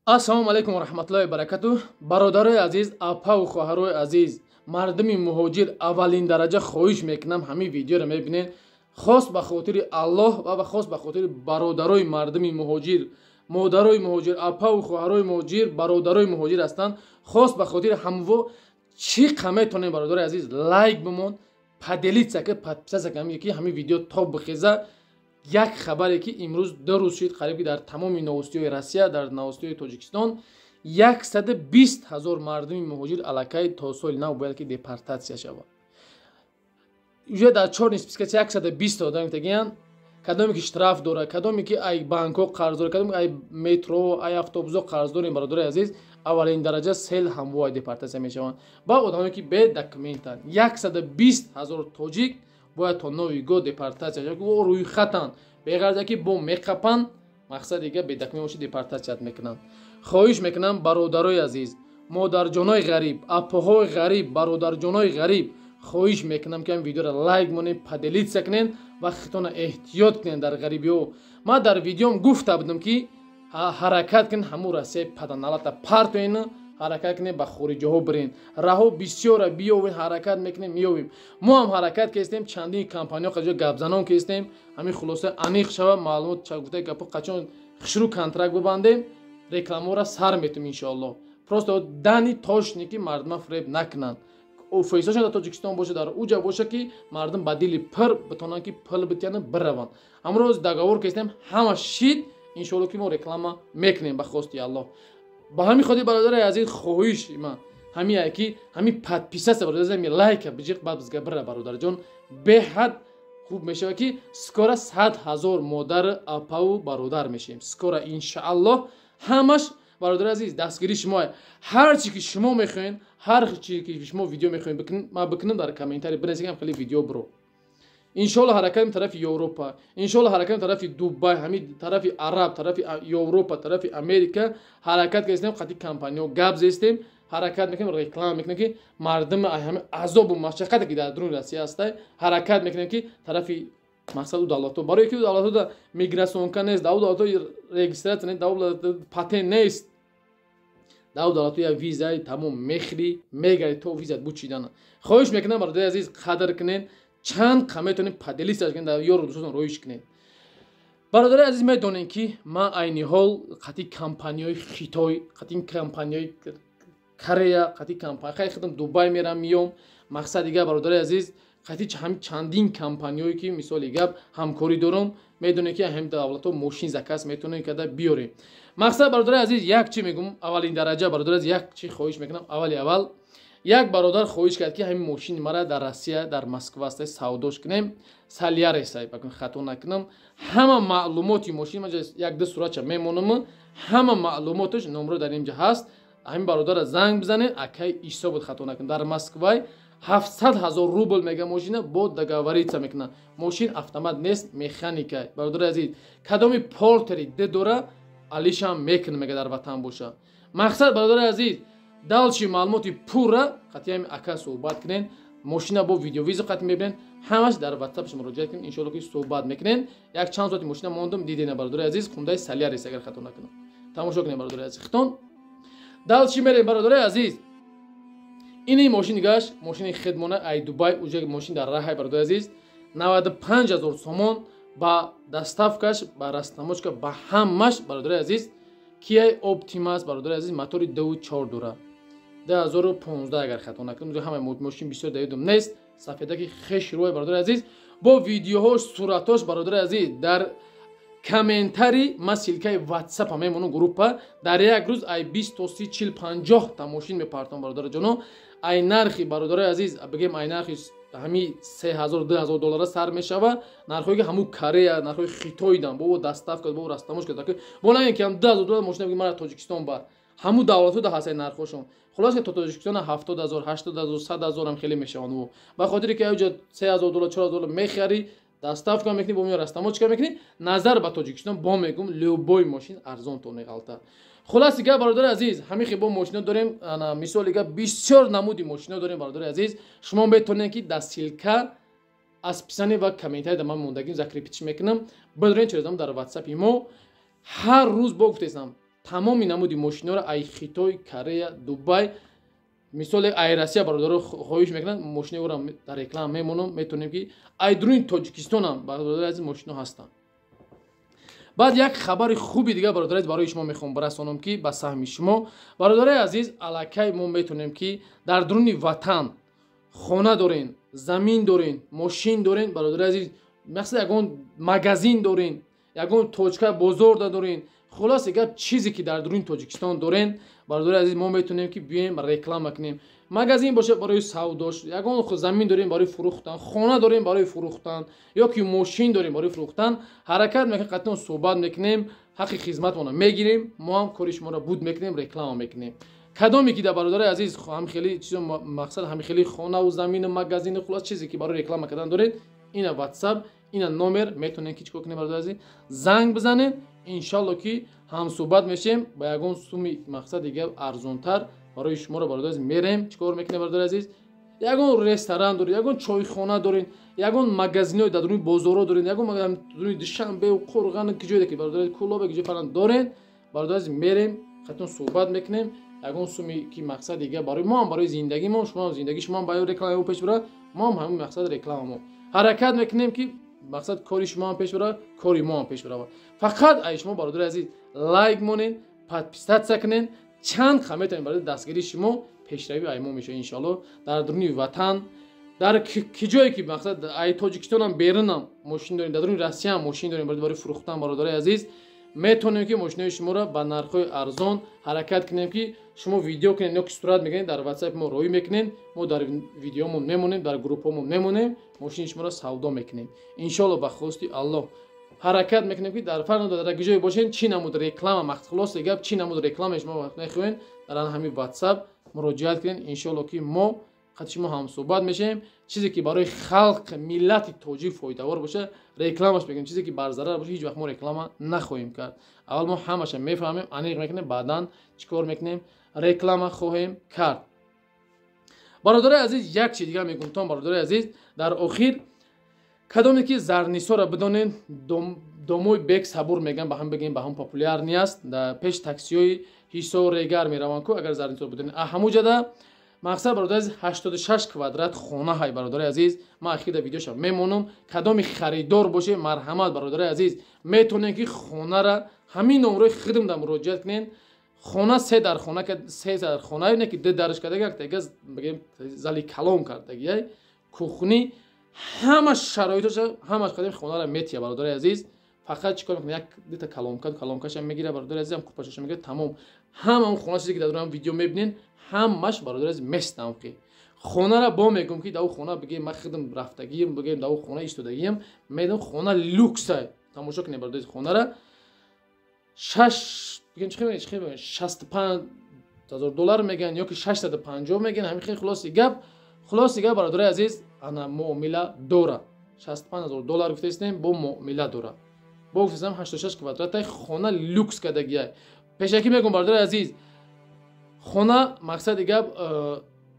Ассалому алайкум ва раҳматуллоҳи ва баракатуҳ. Бародарои азиз, апаву хоҳарои азиз, мардуми муҳоҷир, аввалин дараҷа хоҳиш мекунам, ҳамин видеоро мебинед, хос ба хотири Аллоҳ ва хос ба хотири бародарои мардуми муҳоҷир, модарои муҳоҷир, апаву хоҳарои муҳоҷир, бародарои муҳоҷир ҳастанд, хос ба хотири ҳамво чӣ қа метонем, бародарои азиз, лайк бимон, поделиться ки, подписаться ки, ҳамин видео то бихеза. Як хабаре ки имрӯз 2 рӯз шуд, қариб ки дар тамоми новостиҳои Россия, дар новостиҳои Тоҷикистон, 120 000 мардуми муҳоҷир аллакай то соли нав бояд ки депортатсия шавад. Уже дар чёрный списка 120 одам гуфтагиянд, кадоме ки штраф дорад, кадоме ки ай банкҳо қарз дорад, кадоме ай метро, ай автобусҳо қарз дорем. Бародари азиз, аввалин дараҷа сел ҳамвоай депортатсия мешаванд ба одамое ки бе документанд. 120 000 тоҷик бояд то Новый год депортатсия шавад. Рӯйхатанд, беғарза ки бо меқапанд, мақсад дига бедокумент боши, депортатсият мекунанд. Хоҳиш мекунам, бародарои азиз, модарҷонои ғариб, апоҳои ғариб, бародарҷонои ғариб, хоҳиш мекунам ки ҳамин видеоро лайк монед, поделиться кунед ва хитона эҳтиёт кунед дар ғарибиҳо. Ман дар видеом гуфта будам, ки ҳаракат кунед, ҳамун Россияи паданалата партоен, ҳаракат кунед, ба хориҷиҳо бирен, раҳо бисёра биёвед. Ҳаракат мекунем, меёвем. Мо ҳам ҳаракат кестем, чандин компаниҳо қаҷо гапзанон кестем. Ҳамин хулоса аниқ шава, маълумот гуфтаи гапо, қачон хушрӯ контракт бибандем, рекламаро сар метум, иншоаллоҳ. Просто дани точный ки мардума фиреб накунанд, офисошон дар Тоҷикистон боша, дар уҷа боша, ки мардум ба дили пир битонанд ки пул битиянд, бираванд. Ҳамрӯз договор кестем, ҳама шид, иншоалло ки мо реклама мекунем ба хости Аллоҳ. Ба ҳамин хотир, бародари азиз, хоҳиш ман ҳамие ки ҳамин подписаться, бародари, лайка биҷиқ, баъд бизга бира. Бародарҷон, беҳад хуб мешавад, ки скоро 100 000 модар, апаву бародар мешавем скоро, иншааллоҳ. Ҳамаш, бародари азиз, дастгирии шумо. Ҳар чи ки шумо мехоҳед, ҳар чи ки шумо видео мехоҳед ман бикунам, дар комментарий бинависед, хеле видео биро. Иншоалло, ҳаракат тарафи Европа, иншоалло, ҳаракат тарафи Дубай, ҳамин тарафи Араб, тарафи Европа, тарафи Америка ҳаракат кардем, қати компаниҳо гап зестем, ҳаракат мекунем, реклама мекунем, ки мардуми ҳами азобу машаққате ки дар дуруни Россия ҳастай, ҳаракат мекунем, ки тарафи мақсад у давлатҳо, барое ки у давлатҳо миграционка нест, дар у давлатҳо регистрация нест, дар у давлатҳо патент нест, дар у давлатҳо як визаи тамом мехӯрӣ, мегари то визат бучидана. Хоҳиш мекунам, бародари азиз, қадр кунед, чанд қа метавонед поделиться кунед, дар ёру дӯстотон роиш кунед. Бародари азиз, медонем, ки ман айни ҳол қати компаниҳои Хитой, қати компаниҳои Корея, қати компания худам Дубай мерам, миём. Мақсад дига, бародари азиз, қати чандин компаниҳое ки, мисоли гап, ҳамкорӣ дорам, медонем, ки ҳамин давлатҳо мошин заказ метавонем карда биёрем. Мақсад, бародари азиз, як чи мегум: аввалин дараҷа, бародари азиз, як чи хоҳиш мекунам. Аввали аввал як бародар хоҳиш кард, ки ҳамин мошини мара дар Россия, дар Москва аста, савдош кунем. Солярис, хато накунам. Ҳама маълумоти мошин як ду суратча мемонам, ҳама маълумоташ, номро дар инҷа ҳаст. Ҳамин бародара занг бизанед, акай Исо буд, хато накунам, дар Москвай. 700 000 рубл мега мошина, бо договориться мекунад. Мошин автомат нест, механика. Бародари азиз, кадоми портери д дора, алишам мекунам, мега, дар ватан боша. Мақсад, бародари азиз, дальше маълумоти пурра қатъи ҳами ака суҳбат кунед. Мошина бо видеовызов қатъи мебинед, ҳамаш дар ватсапш муроҷиат кунед, иншоалло ки суҳбат мекунед. Як чанд соати мошина мондум, дидена, бародари азиз, хундаи Солярис, агар хато накунам. Тамошо кунед, бародари азиз, хитон. Дальше мерем, бародари азиз. Ини мошин гаш, мошини хидмона ай Дубай, уже мошин дар раҳай, бародари азиз, 95 000 сомон ба доставкаш, ба растаможка, ба ҳамаш. Бародари азиз, Киай Оптимас, бародари азиз, мотори 2,4 дора, 2015, агар хато накунам. Ҳама мошин бисёр дар ёдам нест. Сафедаки хеш рӯй, бародари азиз, бо видеоҳош, суратҳош. Бародари азиз, дар комментарий ма ссылкаи ватсапа мемонам, группа. Дар як рӯз ай 20 то 30, 40, 50 та мошин мепартом, бародарҷоно. Ай нархи, бародари азиз, бигем, ай нархи ҳами 3000, 2000 доллара сар мешава. Нархҳое ки ҳамун Корея, нархҳои Хитой дан, бо доставка, бо растаможка, бо на ки ҳам 2000 доллар мошина мара Тоҷикистон бар, ҳамун давлатҳо да ҳастаи нархҳошон. Хулос ки то Тоҷикистон 70 000, 80 000, 100 000 ҳам хеле мешаванд. Ба хотире ки аҷа 3000 доллар, 4000 доллар мехарӣ, доставка мекунӣ, бо мео растаможка мекунӣ, назар ба Тоҷикистон, бо мегум, любой мошин арзон то меғалта. Хулоси гап, бародари азиз, ҳамин хел бо мошино дорем. Мисоли гап, бисёр намуди мошино дорем, бародари азиз. Шумо метавонед, ки дар ссылка аз описание ва комментарий дар ман мондагим закрепить мекунам, бидорен, чиро дар ватсапи мо ҳар рӯз бо гуфтесам. Тамоми намуди мошиноро ай Хитой, Корея, Дубай, мисоле ай Россия бародаро хоҳиш мекунанд, мошиноро дар реклама мемонам, метавонем ки ай дуруни Тоҷикистонам, бародари азиз, мошино ҳастанд. Баъд як хабари хуби дигар, бародари азиз, барои шумо мехоҳам барасонам, ки ба саҳми шумо, бародари азиз, аллакай мо метавонем ки дар дуруни ватан хона дорен, замин дорен, мошин дорен, бародари азиз, мақсад ягон магазин дорен, ягон точка бозорда дорен, хулоса гап, чизе ки дар дуруни Тоҷикистон дорен, бародари азиз, мо метавонем ки биёем реклама кунем. Магазин бошад барои савдош, ягон замин дорем барои фурӯхтан, хона дорем барои фурӯхтан ё ки мошин дорем барои фурӯхтан, ҳаракат мекунем, қатъан суҳбат мекунем, ҳаққи хизматмонро мегирем, мо ҳам кори шуморо буд мекунем, реклама мекунем. Кадоме ки да, бародари азиз, ҳамхели чизо, мақсад ҳамхели хонаву замину магазину, хулос, чизе ки барои реклама кардан доред, ина ватсап, ина номер, метавонед ки чикор кунед, бародари азиз, занг бизанед. Иншалло ки ҳамсӯҳбат мешем, ба ягон суми, мақсад дига, арзонтар барои шуморо, бародари азиз, мерем, чикор мекунем. Бародари азиз, ягон ресторан доред, ягон чойхона доред, ягон магазинҳои дар дуруни бозорҳо доред, ягон дуруни Душанбеу Қурғану ки ҷое ки, бародари, Кӯлобе, ки ҷой фалан доред, бародари азиз, мерем, хатон суҳбат мекунем, ягон суми ки, мақсад дига, барои мо ҳам, барои зиндагимо, шумо зиндагии шумо ҳам барои реклама пеш бирад, мо ҳам ҳамин мақсад реклама мо ҳаракат мекунем, ки мақсад кори шумо ҳам пеш бирад, кори мо ҳам пеш биравад. Фақат ай шумо, бародари азиз, лайк монед, подписаться кунед, чанд ха метавонед. Барои дастгирии шумо пешравӣ ай мо мешавад, иншоалло. Дар дуруни ватан, дар ки ҷое ки, мақсад, ай Тоҷикистонам берунам мошин дорем, дар дуруни Россияам мошин дорем барои фурӯхтан, бародари азиз, метавонем ки мошинои шуморо ба нархҳои арзон ҳаракат кунем, ки шумо видео кунед ё ки сурат мекунед, дар ватсапи мо роӣ мекунед, мо дар видеомон мемонем, дар группҳомон мемонем, мошини шуморо савдо мекунем, иншоалло. Ба хости Аллоҳ ҳаракат мекунем, ки дар фарқ дар ҷое бошед, чӣ намуд реклама, хулоса гап, чӣ намуд реклама шумо мехоҳед, дар ҳамин ватсап муроҷиат кунед. Иншоалло ки мо қати шумо ҳамсӯҳбат мешавем. Чизе ки барои халқ, миллати тоҷик фоидавор боша, рекламаш мекунем. Чизе ки барзарар боша, ҳеҷ вақт мо реклама нахоҳем кард. Аввал мо ҳамаша мефаҳмем, аниқ мекунем, баъдан чӣ кор мекунем, реклама хоҳем кард. Бародарои азиз, як чи дигар мегумтон, бародарои азиз, дар охир. Кадоме ки Зарнисоро бидонед, домои Бек Сабур меган, ба ҳам бигем, ба ҳам популярный аст, пеш таксиҳои Ҳисор, Регар мераванд ку, агар Зарнисоро бидонед, ҳамуҷада, мақсад, бародари азиз, 86 квадрат хона ҳай. Бародари азиз, ман ахирда видеоша мемонам. Кадоми харидор боше, марҳамат, бародари азиз, метавонед ки хонара ҳамин номрои хидмда муроҷиат кунед. Хона се дар хона, се дар хона, не ки ду дарш кардаги, яктага бигем зали калон кардагиай, кухни, ҳама шароитоша ҳамаш кардем, хонара метия, бародари азиз. Фақат чӣ кор мекунад? Як дита колонка, колонкаша мегира, бародари азизам, купашаша мегира, тамом. Ҳама он хона, чизе ки дар дурам видео мебинен, ҳамаш, бародари азиз, местам. Ки хонара бо мегӯм, ки дар хона, бигем, ман хидм рафтагием, бигем, дар хона истодагием, медам, хона люкса. Тамошо кунем, бародари, хонара шаш, бигем, чӣ, 65 000 доллар меган ё ки 650 меган, ҳамин хел. Хулоси гап, бародари азиз, ана муомила дора. 65 000 доллар гуфтаистем, бо муомила дора. Бо гуфтаистем, 86 квадратай хона люкс кардагиай. Пешакӣ мегӯм, бародари азиз, хона, мақсади гап,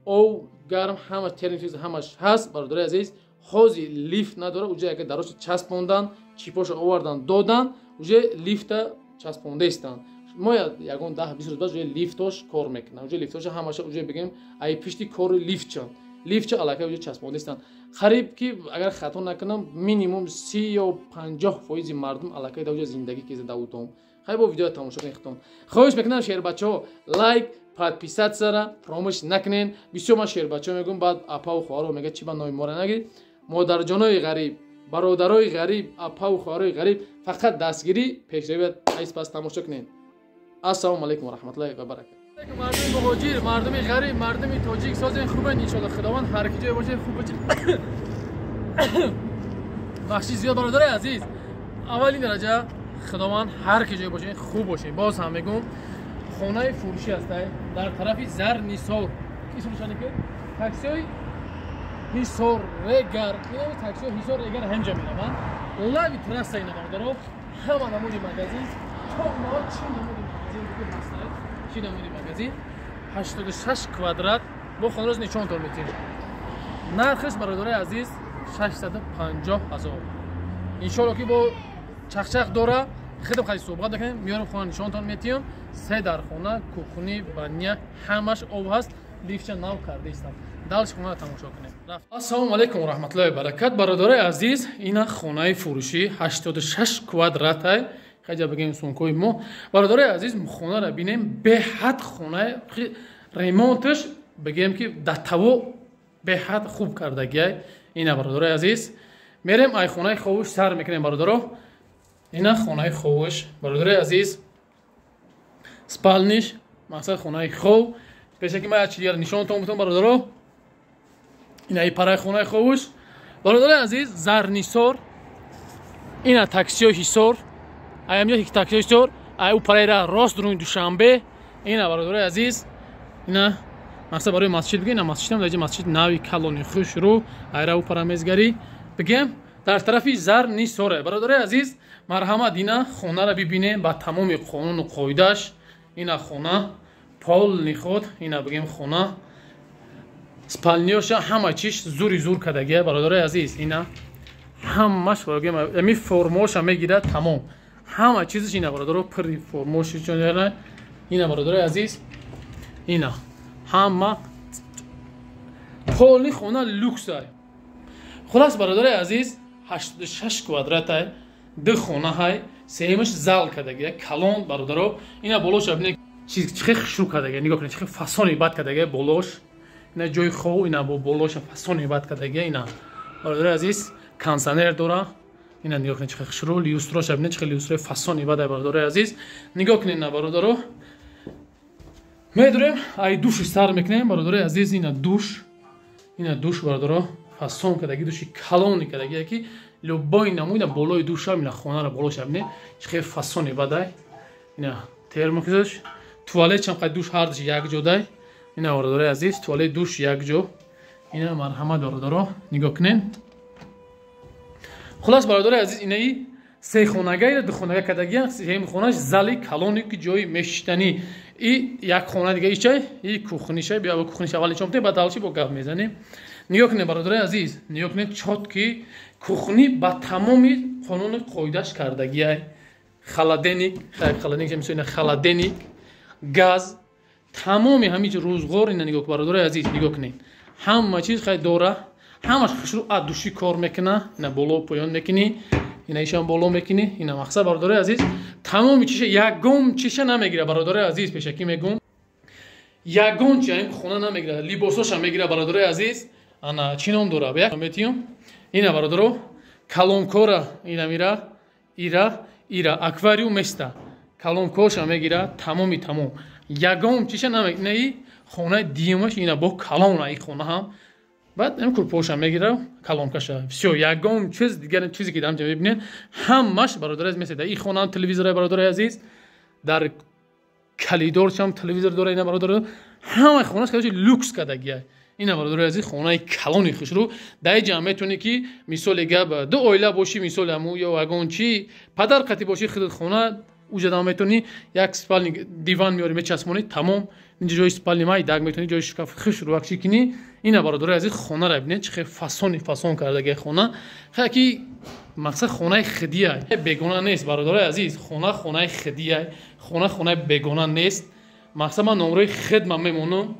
ов гарм, ҳама термофиз, ҳамаш ҳаст, бародари азиз. Ҳози лифт надора, уҷа яка дароша часпондан, чипоша овардан додан, уже лифта часпондаистанд. Мо ягон 10-20 рӯз баъд уже лифтош кор мекунад, уже лифтоша ҳамаша, уже бигем, ай пишти кори лифтча, лифтча аллакай уже часпондаистанд. Қариб ки, агар хато накунам, минимум 30 ё 50% мардум аллакай дар уҷа зиндагӣ кеза дар дом. Хай, бо видео тамошо кунед худтон. Хоҳиш мекунам, шербачаҳо, лайк, подписаться фаромӯш накунед. Бисёр ман шербачаҳо мегӯм, баъд апаву хоҳаро мега, чи ба номи моро нагиред. Модарҷонои ғариб, бародарои ғариб, апаву хоҳарои ғариб, фақат дастгирӣ, пешравӣ айс. Пас тамошо кунед. Ассалому алайкум ва раҳматуллоҳи ва баракат. Мардуми муҳоҷир, мардуми ғариб, мардуми тоҷик, созен, хубен, иншолло. Худованд ҳар ки ҷое бошед, хуб бошед. Бахши зиёд, бародарои азиз. Аввалин дараҷа, худованд ҳар ки ҷое бошед, хуб бошед. Боз ҳам мегӯм, хонаи фурӯшӣ ҳастай дар тарафи Зарнисор, ки таксиҳои Ҳисор, Регар, таксиҳои Ҳисор, Регар ҳамҷа мераванд. Лави трасса ина, бародаро, ҳама намуди магазин, то чӣ намуди магазин ҳастай, чӣ намуди магазин. 86 квадрат бо хонароз нишонтон метиҳем. Нархаш, бародарои азиз, 650 ҳазор. Иншолло ки бо чақчақ дора, хидм хади суҳбат мекунем, меёрам, хона нишонтон метиҳам. Се дар хона, кухни, баня, ҳамаш об ҳаст, лифтча нав карда истам. Дальше хонаро тамошо кунем. Ассалому алайкум ва раҳматуллоҳи ва баракат. Бародарои азиз, ина хонаи фурӯшӣ 86 квадратай. Хаҷа бигем сумкои мо. Бародарои азиз, хонаро бинем, беҳад хонаи ремонташ бигем ки датаво беҳад хуб кардагиай. Ина бародарои азиз, мерем ай хонаи ховуш сар мекунем бародаро. Ина хонаи ховуш, бародарои азиз, спальниш, мақсад хонаи хов. Пешаки ман як чизи нишонтон бутам бародаро. Ина и параи хонаи ховуш. Бародарои азиз, Зарнисор, ина таксиё Ҳисор, аямҷо таксиё Ҳисор, ай у параира рост дуруни Душанбе. Ина бародарои азиз, ина мақсад барои масҷид бигем, ина масҷидам даҷа масҷид нави калони хушрӯ, айра у пара мезгарӣ бигем дар тарафи Зарнисоре. Бародарои азиз, марҳамат, ина хонаро бибинем ба тамоми қонуну қоидаш. Ина хона полный ход, ина бигем хона спальниёша ҳама чиш зури зур кардагия бародарои азиз. Ина ҳамаш бигем ами формаоша мегирад тамом, ҳама чизаш ина бародаро пирри формаош. Ина бародарои азиз, ина ҳама полный хона люксай. Хулас бародарои азиз, 86 квадратай, ду хона ҳай, сеюмаш зал кардагия калон бародаро. Ина болоша бинед чихе хушрӯ кардагия, нигоҳ кунед чихе фасони бад кардагия болош. Ина ҷои хов, ина бо болоша фасони бад кардагия. Ина бародарои азиз, кондиционер дора. Ина нигоҳ кунед чихе хушрӯ, люстроша бинед чихе люстрои фасони бад бародарои азиз. Нигоҳ кунед ина бародаро, медурем ай души сар мекунем бародарои азиз. Ина душ, ина душ бародаро, фасон кардаги, души калони кардагия ки любой намуд. Ина болои душам, ина хонаро болоша бинед чихе фасони бадай. Ина термокизаш, туалет чам қай душ ҳардаш якҷо дай. Ина бародарои азиз, туалет душ якҷо. Ина марҳамат бародаро, нигоҳ кунед. Хулас бародарои азиз, инаи се хонага, ду хонага кардагия, сеюм хонаш зали калони ки ҷои мешиштанӣ. И як хона дига ичай, и кухнишай, биё кухниш аввал нишон битем, баъд дальше бо гап мезанем. Нигоҳ кунед бародарои азиз, нигоҳ кунед чёткий кухни ба тамоми қонуни қоидаш кардагиай. Холодильник, холодильник мисол ина холодильник, газ, тамоми ҳамин рӯзғор. Ина нигоҳ бародарои азиз, нигоҳ кунед, ҳама чиз хай дора, ҳамаш хушрӯ от души кор мекуна. Ина боло поён мекунӣ, ина ишам боло мекунӣ. Ина мақсад бародарои азиз, тамоми чиша ягон чиша намегира бародарои азиз, пешакӣ мегӯм, ягон чи ин хона намегира, либосоша мегира бародарои азиз. Ана чӣ ном дора, як метиюм. Ина бародаро, калонкора ина мира, ира ира аквариум места, калонкоша мегира тамоми тамом, ягон чиша намегира. Инаи хонаи дуюмаш ина бо калон, и хона ҳам баъд ин курпоша мегира, калонкаша, всё, ягон чиз дигар чизе ки дамҷа мебинед ҳамаш бародари азиз меседа. И хона телевизора бародари азиз, дар калидоршам телевизор дора. Ина бародаро, ҳамаи хонаш кардаши люкс кардагия. Ина бародари азиз, хонаи калони хушрӯ. Дар ҷамъ метавонӣ ки мисоли гап ду оила бошӣ, мисоли ҳаму ё ягон чи падар қатӣ бошӣ, худат хона уҷадам метавонӣ як спальни диван меёрӣ мечаспонӣ, тамом. Инҷа ҷои спальни майдаг метавонӣ, ҷои шкаф хушрӯ акчи кунӣ. Ина бародари азиз, хонаро бинед чихе фасони фасон кардагия хона. Хай ки мақсад хонаи хидия, бегона нест бародари азиз, хона хонаи хидия, хона хонаи бегона нест. Мақсад ман номрои хидма мемонам,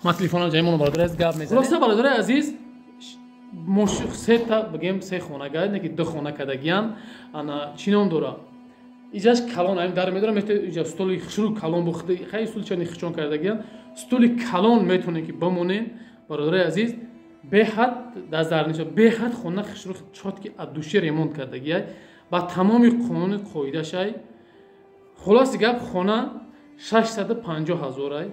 ман телефонам ҷай монам бародари азиз, гап мезанем. Хулоса бародари азиз, сета бигем се хонага, не ки ду хона кардагиян. Ана чӣ ном дора, иҷаш калон ам дар медорам, иҷа столи хушрӯ калон бухти, хай стол чани хичон кардагиян, столи калон метавонем ки бимонем бародари азиз. Беҳад дар Зарнисор беҳад хона хушрӯ чёткий от души ремонт кардагия ба тамоми қонуни қоидашай. Хулоси гап, хона 650 ҳазорай,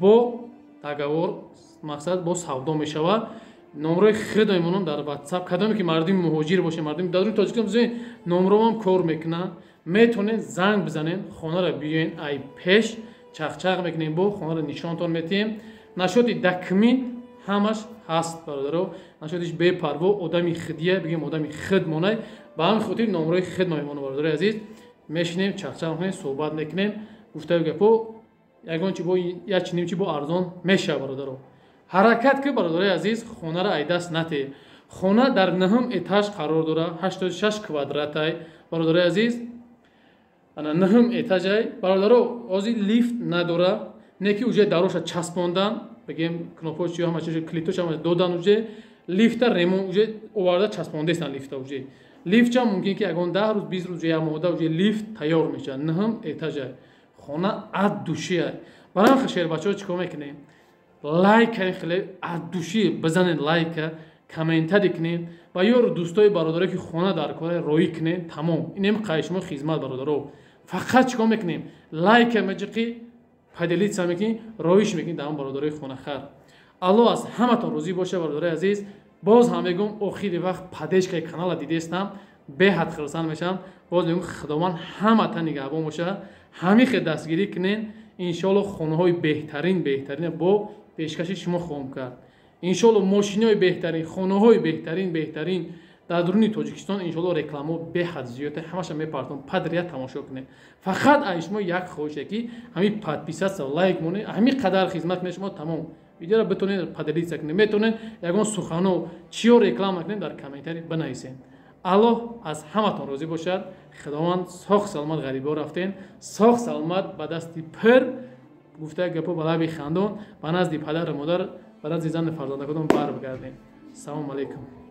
бо договор мақсад бо савдо мешавад. Номрои худо мемонам дар WhatsApp, кадоме ки мардуми муҳоҷир боше, мардуми дар Тоҷикистон бизонед, номромам кор мекунад, метавонед занг бизанед, хонаро биёен, ай пеш чақчақ мекунем, бо хонаро нишонтон метиҳем. Нашоти документ ҳамаш ҳаст бародаро, нашотиш бепарво, одами хидия бигем, одами хид монай. Ба ҳамин хотир номрои хид мемонам бародарои азиз. Мешинем, чақчақ мекунем, суҳбат мекунем, гуфтаю гапо ягон чи бо як чи ним чи бо арзон мешавад бародаро. Ҳаракат ки бародарои азиз, хонаро ай даст натеҳ. Хона дар нӯҳум этаж қарор дорад, 86 квадратай бародарои азиз. Ана нӯҳум этажай, бародаро. Ҳозир лифт надора, не ки уже дароша часпондан, бигем, кнопочи ҳама чиз, клитош ҳама додан. Уже лифта ремонт уже оварда часпондестан лифта. Уже лифтча мумкин ки ягон 10 рӯз, 20 рӯз, як моҳда уже лифт тайёр мешавад. Нӯҳум этажай, хона от души. Барои шербачаҳо чӣ кор мекунем? Лайка хеле от души бизанед, лайка, комментарий кунед ва ёру дӯстои бародаре, ки хона дар кора, роӣ кунед. Тамом, инем қай шумо хизмат, бародаро. Фақат чӣ кор мекунем? Лайка меҷиқӣ, поделиться мекунӣ, роиш мекунӣ дар он бародарои хонахар. Аллоҳ аз ҳаматон розӣ боша, бародарои азиз. Боз ҳам мегӯм, охири вақт поддержкаи канала дидестам, беҳад хурсанд мешавам. Боз мегӯм, Худованд ҳамата нигаҳбон боша. Ҳамин хел дастгирӣ кунед, иншоалло хонаҳои беҳтарин, беҳтарин бо пешкаши шумо хоҳам кард. Иншоалло мошинои беҳтарин, хонаҳои беҳтарин, беҳтарин дар дуруни Тоҷикистон. Иншоалло рекламао беҳад зиёда, ҳамаша мепартом, подряд тамошо кунед. Фақат аз шумо як хоҳише, ки ҳамин подписаться, лайк монед. Ҳамин қадар хизмат кунед шумо, тамом. Видеоро битонед поделиться кунед, метавонед ягон сухано чиё реклама кунед, дар комментарий бинависед. Аллоҳ аз ҳаматон розӣ бошад. Худованд соғ саломат ғарибо рафтен, соғ саломат, ба дасти пир, гуфта гапо, ба лаби хандон, ба назди падару модар, ба назди зану фарзандакотон бар бигардем. Салому алайкум.